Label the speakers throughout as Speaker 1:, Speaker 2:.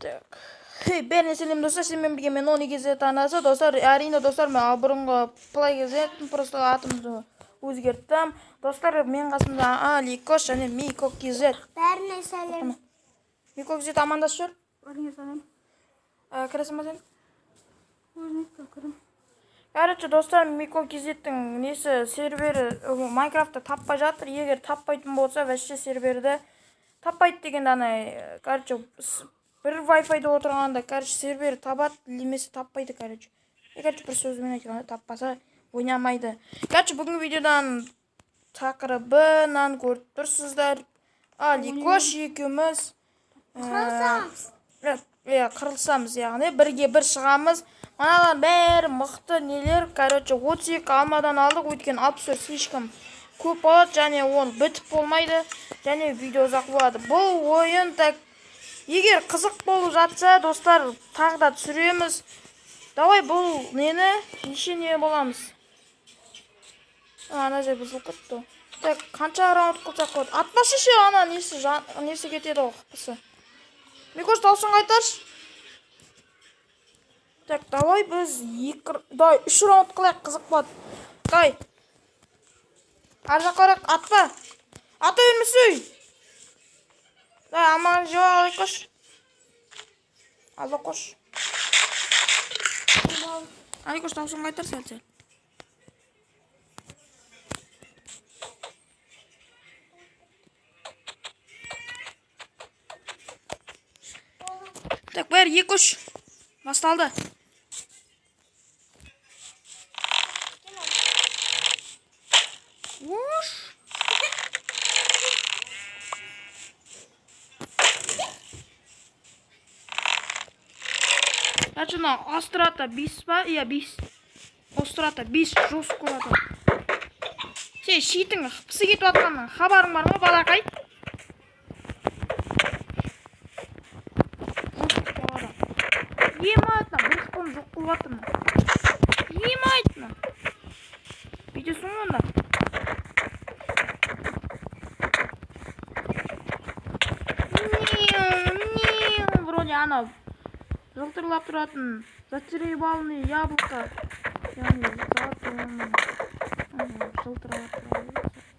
Speaker 1: Так. Хей, бәріне сәлем, достар, сенімен бірге мен Оны KZ арнасы. Достар, әрине, достар, мен бұрынғы Play KZ, просто атымды өзгерттім. Достар, мен қасымда Аликош және Мико KZ.
Speaker 2: Бәріне сәлем.
Speaker 1: Мико KZ, амандасып жүр.
Speaker 2: Бәріне сәлем.
Speaker 1: Кіресің ба сен?
Speaker 2: Өзім кірем.
Speaker 1: Короче, достар, Мико KZ-тің несі сервері Майнкрафтта таппай жатыр. Егер таппайтын болса, вообще серверді таппайды дегенде ана, короче, бір Wi-Fi-да отырғанда, короче, сервер табады, немесе таппайды, короче. Короче, бір сөзбен айтқанда, таппаса ойнамайды. Короче, бүгінгі видеодан тақырыбынан көріп тұрсыздар. Аликош екеуміз
Speaker 2: Қырылысамыз.
Speaker 1: Иә, қырылысамыз, яғни бірге бір шығамыз. Мыналар бәрі мықты нелер, короче, 32 алмадан алдық, өйткені 64 слишком көп болады және ол бітіп болмайды, және видео ұзақ болады. Бұл ойын так, егер қызық болып жатса, достар, тағы да түсіреміз. Давай бұл нені, неше не боламыз? Ана жер бұзылып кетті. Так, қанша раунд қылсақ болады? Атпашы ше, ана несі, несі кетеді ғой, қыпысы. Микош, дауысын қайтаршы. Так, давай біз екі, давай үш раунд қылайық, қызық болады. Давай. Ар жаққа қарай атпа. Ата бермесей. Давай, аман жеп ал, Аликош. Алла қош. Аликош, дауысын қайтар сәл-сәл. Так, бәрі екі үш. Басталды. Ош. Короче, мынау Острата 5 па? Иә, 5. Острата 5 жестко ұрады. Сен щитің қыпсы кетіп жатқаннан хабарың бар ма, балақай? Емайтна, бір қыпым жоқ қылып жатырмын. Емайтна. Бүйтесің ғой онда. Вроде анау жылтырлап тұратын зачарованный яблоко. Яғни золотой, жылтырлап тұратын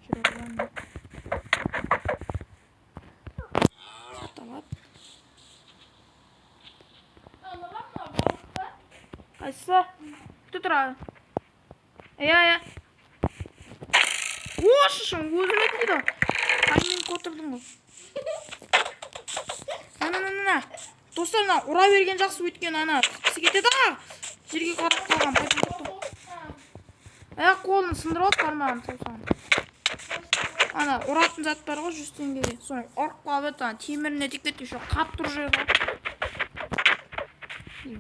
Speaker 1: зачарованный. Саталады. Қайсысы? Күте тұр. Иә, иә. Ошышым, өзіме тиді. Тайминг отырдым ғой. На, на, на, на. Достар, мына ұра берген жақсы, өйткені ана қыпсы кетеді, а! Жерге қатып қалған пайда кетті. Аяқ қолын сындырып алды, бармағын саусағын. Ана ұратын зат бар ғой, 100 теңгеге. Соны ұрып қалып еді, ана теміріне тиіп кетті, еще қатты ұрып жіберді ғой.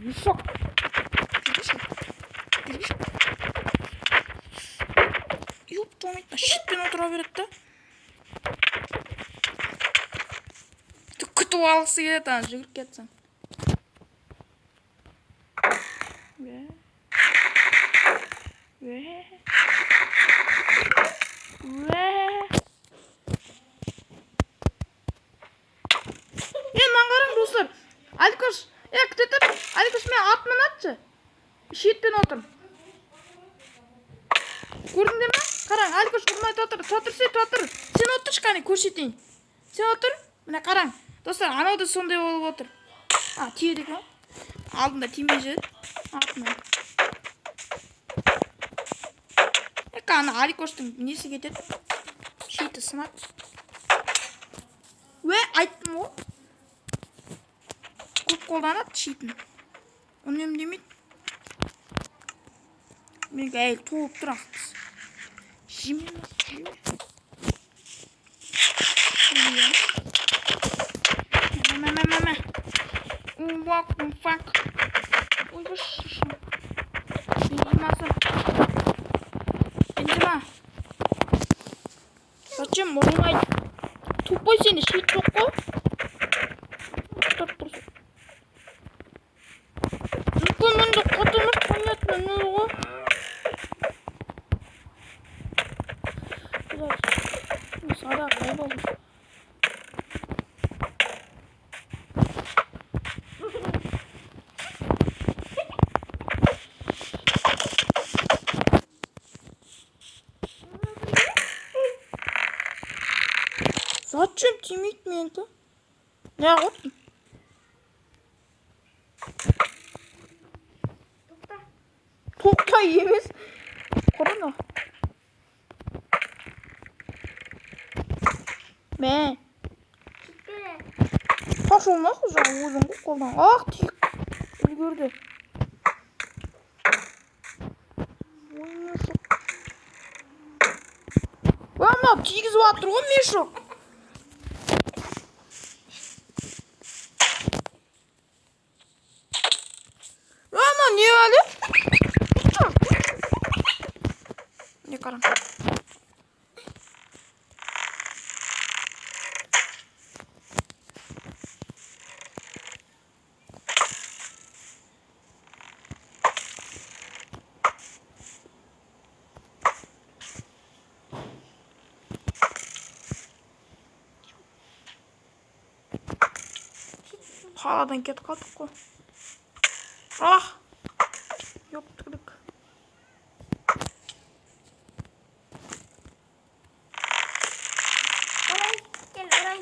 Speaker 1: Мешок. Жүргізші. Жүргізші. Ёп, твою мать, щитпен отыра береді да. Күтіп алғысы келеді, ана жүгіріп кетсең. Е, мынаны қараң, достар. Аликош, е, күте тұр. Аликош, мен атымын атшы. Щитпен отырмын. Көрдіңдер ме? Қараң, Аликош ұрмай тұра тұр. Тұра тұрсай, тұра тұр. Сен отыршы, қане, көрсетейін. Сен отыр. Міне қараң. Достар, анау да сондай болып отыр. А, тиеді екен ғой. Алдында тимей жүреді. Артынан. Ека, ана Аликоштың несі кетеді? Щиті сынады. Уә, айттым ғой. Көп қолданады щитін. Үнемдемейді. Менікі әйел толып тұр ақтысы. Жеме ма? Жеме. Мә-мә-мә-мә. Уак, фак. Ой, шышым. Бензимасы. Бензима. Зачем ұрмайды? Тупой сенде щит жоқ қой. Ұстап тұрсың. Үлкен мынды қатырмас, понятно, не ғой. Сада қайболды. Тимейді менікі. Неғып отырсың?
Speaker 2: Тоқта.
Speaker 1: Тоқта емес. Құры. Мә.
Speaker 2: Кетті.
Speaker 1: Пошел нахуй, жаңа өзің ғой қолдан. Ах, тиіп үлгерді. Ой, мешок. Ой, мынау тигізіп жатыр ғой мешок. Ой, мынау не бәле? Не қараң. Қаладан кетіп қалдық қой. Ах! Ёптігдік.
Speaker 2: Орай, кел, орай.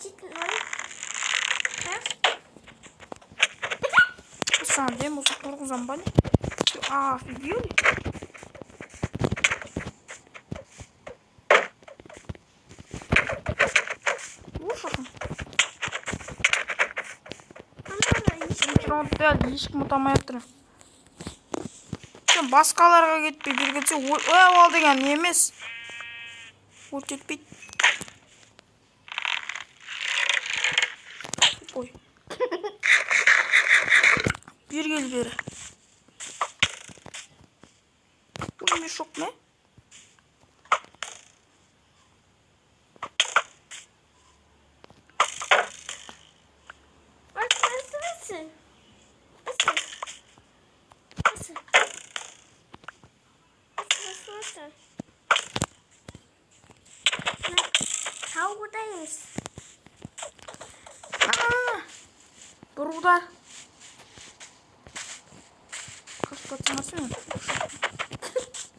Speaker 2: Читін, орай. Ха?
Speaker 1: Саған дем болса тұрғызам ба не? Офигели? Ушақын.
Speaker 2: Ана,
Speaker 1: Бірінші раундта әлі ешкім ұта алмай жатыр. Сен басқаларға кетпей бері кетсе, ой, ол деген не емес. Өрт етпейді. Ой. Бері кел, бері. Ой, мешок ме?
Speaker 2: Бас, бас, бас. Бас. Бас. Бас, бас, бас. Тауда емес.
Speaker 1: Бір удар. Қашып кетсең сен.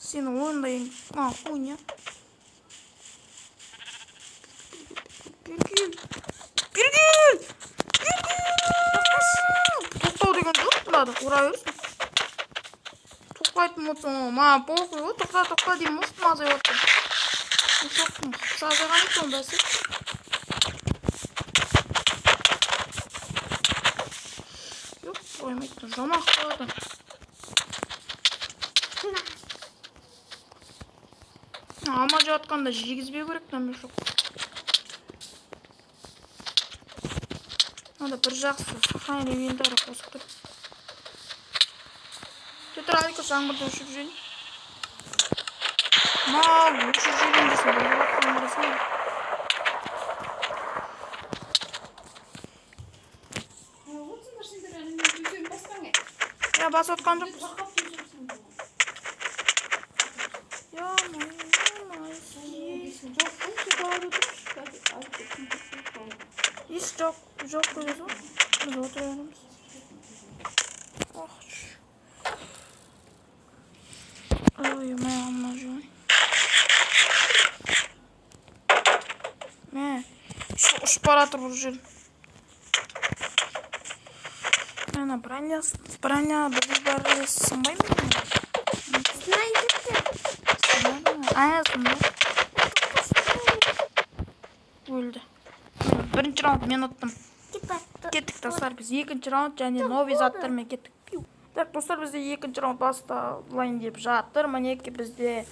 Speaker 1: Сені ойында ең... А, хуйня. Бері кел. Бері кел! Бері кел! Тоқтау деген жоқ мынада, ұра берсін. Тоқтайтын болсаң, маған похуй ғой, тоқта, тоқта деймін, может, азайып жатыр. Мешоктың қыпсы азайған екен, бәсе. Жоқ, қоймайды, жаман қылады. Алма жеп жатқанда жегізбеу керек мына мешок. Мынада бір жақсы сохранение инвентарь қосып тұр. Тұр, Алика, жаңбырды өшіріп жіберейін. Мал, өшіріп жіберейін десем, болып жатқанын білесің бе? Я басып отқан жоқпыз. Еш жоқ, жоқ көресіз ғой. Біз отыра береміз. Ох. Ой, мә, мына жуай. Мә, ұшып бара жатыр бұл жер. Мына броня, броня бір бәрі сынбай ма?
Speaker 2: Сынайды.
Speaker 1: Сынбайды ма? А, сынбайды. Өлді. Бірінші раунд мен ұттым. Кеттік, достар, біз екінші раунд және новый заттармен кеттік. Так, достар, бізде екінші раунд басталайын деп жатыр. Мінекей бізде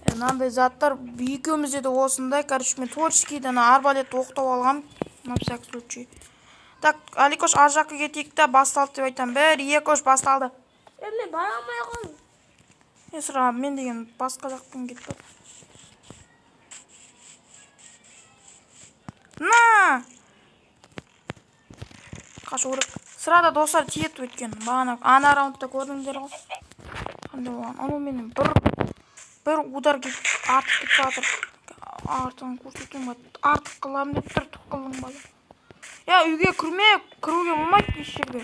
Speaker 1: мынандай заттар. Екеумізде де осындай. Короче, мен творческийден арбалет оқтау алғам. На всякий случай. Так, Аликош, ар жаққа кетейік та басталды деп айтамын. 1, 2, 3 басталды.
Speaker 2: Мен бара алмай қалдым.
Speaker 1: Не сұра, мен деген басқа жақтан кетіп бардым. На! Қашу керек. Сырада достар тиеді өйткені. Бағана ана раундта көрдіңдер ғой. Қандай болған? Анау менен бір удар кетіп артық кетіп жатыр. Артығын көрсетемін. Артық қыламын деп тұр, тұқылдың бала. Я үйге кірме, кіруге болмайды еш жерге.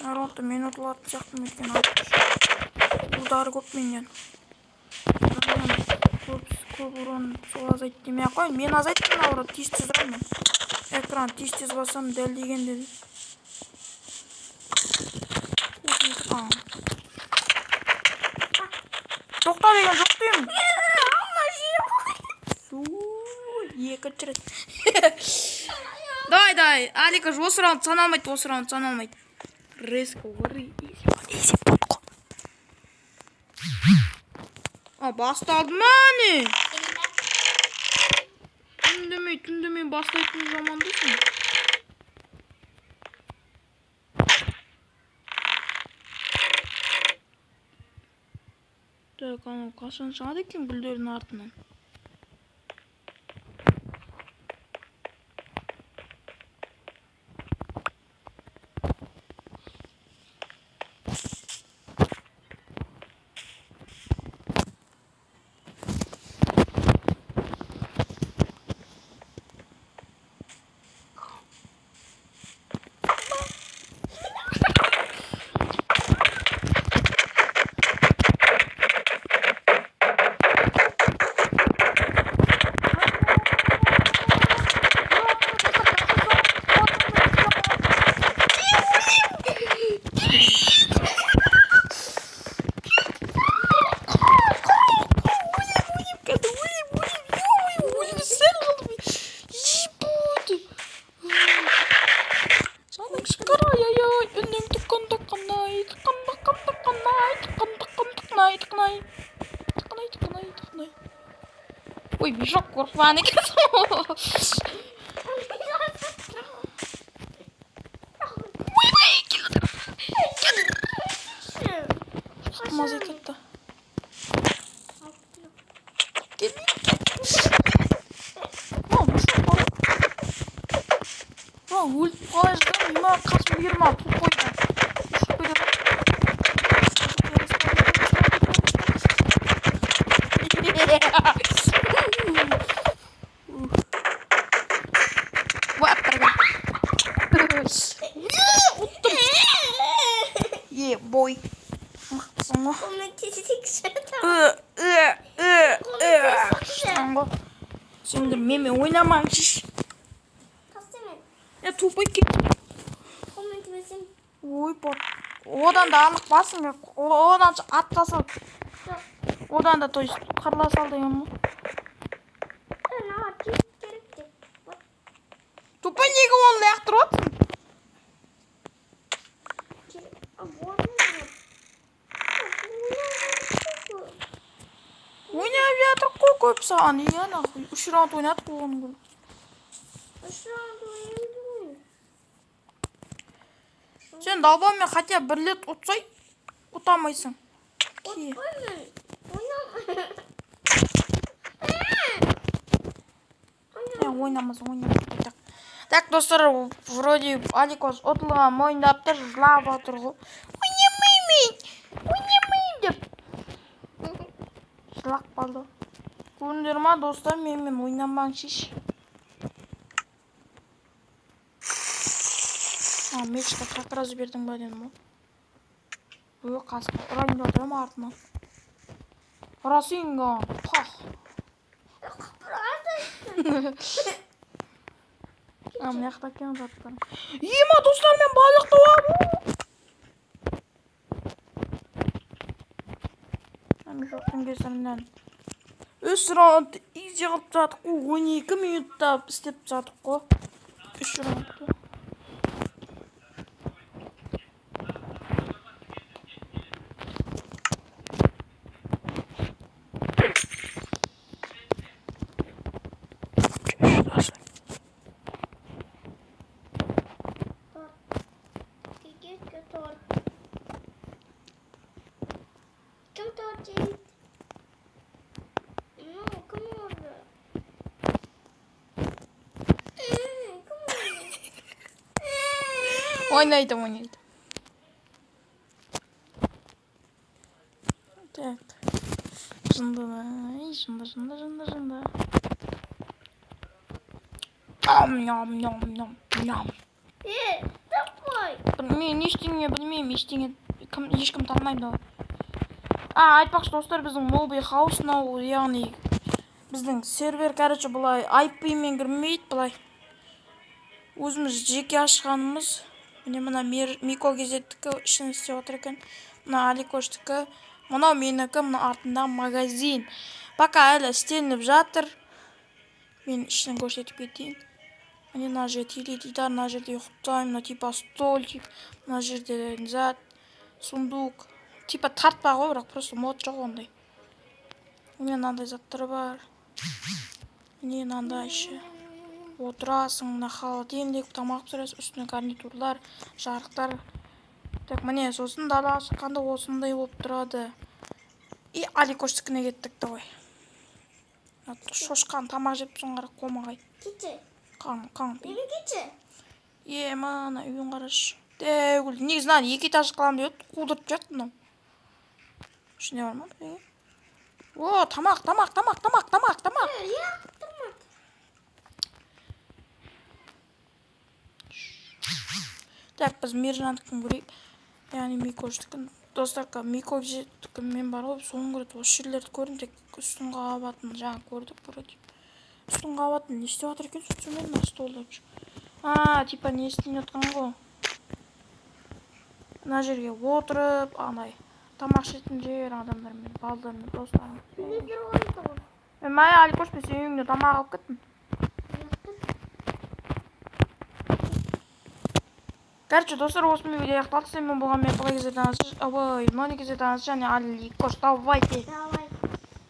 Speaker 1: Раундта мен ұтылатын сияқтымын өйткені артық. Удары көп менен. Көп урон сол азайтты демей ақ қояйын. Мен азайттым наоборот, тез-тез ұрамын мен. Экран тез-тез бассам дәл дегенде. Тоқта деген жоқ деймін. Екінші рет. Давай, давай. Алика осы раунд саналмайды, осы раунд саналмайды. Резко ұры. Изи болды ғой. А, басталды ма не? Түндемей, түндемей бастайтын замандысың. Так, анау қашан шығады екен гүлдердің артынан? Ой, мешок қорқпаған екенсің. Ойбай, келді. Маза кетті. Өліп қалай жаздым, има қасым бұйырма, тупой да. Ұшып кетеді. Ұттым. Е, бой. Мықтысың ғой. Ғой. Сендер менімен ойнамаңшы. Я тупой кет. Ой, бот. Одан да анық басың. Одан атқа сал. Одан да, то есть, қырыла сал деген ғой. Тупой неге оны лақтырып отырсың? Ойнап жатыр қой көп саған. Иә, нахуй. 3 раунд ойнадық оған күні.
Speaker 2: 3 раунд ойнадым.
Speaker 1: Сен долбанмен хотя бір рет ұтсай, ұта алмайсың.
Speaker 2: Ұтпаймын.
Speaker 1: Ойнамасың, ойнамасың. Так, достар, вроде Аликос ұтылған мойындап тұр, жылап отыр ғой. Ойнамаймын, ойнамаймын деп. Жылап қалды. Көрдіңдер ма, достар, менімен ойнамаңшы. А, мечті как раз бердің ба дедім ғой. Ой, қасқа ұрайын деп отырмын артынан. Ұрасың ғой, пах. А, мына жақта екен заттар. Ема, достар, мен балық табамын. Мешоктың кесірінен 3 раунд изи қылып тастадық қой. 12 минутта істеп тастадық қой. 3 раундты. Ойнайды, ойнайды. Так. Жынды, жынды, жынды, жынды, жынды. Ням, ням, ням, ням, ням.
Speaker 2: Давай.
Speaker 1: Мен ештеңе білмеймін, ештеңе, ешкім танымаймын да. Айтпақшы, достар, біздің Mobi House мынау, яғни біздің сервер, короче, былай IP-мен кірмейді, былай. Өзіміз жеке ашқанымыз. Міне, мына Мико Кезеттікі ішін істеп отыр екен. Мына Аликоштікі, мынау менікі, мына артында магазин. Пока әлі істелініп жатыр. Мен ішін көрсетіп кетейін. Міне, мына жерде теледидар, мына жерде ұйықтаймын, мына типа стольчик, мына жерде зат, сундук. Типа тартпа ғой, бірақ просто мод жоқ ондай. Міне, мынандай заттар бар. Міне, мынандай іші. Отырасың, мына холодильник, тамақ пісіресің, үстіне гарнитурлар, жарықтар. Так, міне, сосын далаға шыққанда осындай болып тұрады. И Аликоштікіне кеттік, давай. Шошқан тамақ жеп соң қара, қомағай.
Speaker 2: Кетші.
Speaker 1: Қан, қан.
Speaker 2: Неге кетші?
Speaker 1: Е, мына үйін қарашы. Дәу, негізі мынаны екі этаж қыламын деп еді, қудырып жіберді мынау. Ішінде бар ма бірдеңе? О, тамақ, тамақ, тамақ, тамақ, тамақ, тамақ.
Speaker 2: Иә, тамақ.
Speaker 1: Так, біз Миржандікін көрейік. Яғни Микоштікін. Достар, Микоштікін мен бар ғой, соңғы рет осы жерлерді көрдім, тек үстіңгі қабатын жаңа көрдік вроде. Үстіңгі қабатын не істеп жатыр екен, түсінбедім, мына столда. Типа не істейін жатқан ғой. Мына жерге отырып, андай тамақ ішетін жер, адамдармен, балдармен, достармен. Мен мая Аликош, мен сенің үйіңде тамақ алып кеттім. Короче, достар, осымен видео аяқталды. Сіздермен болған мен, Плей Кезет, ой, Нони Кезет және Аликош. Давайте.
Speaker 2: Давай.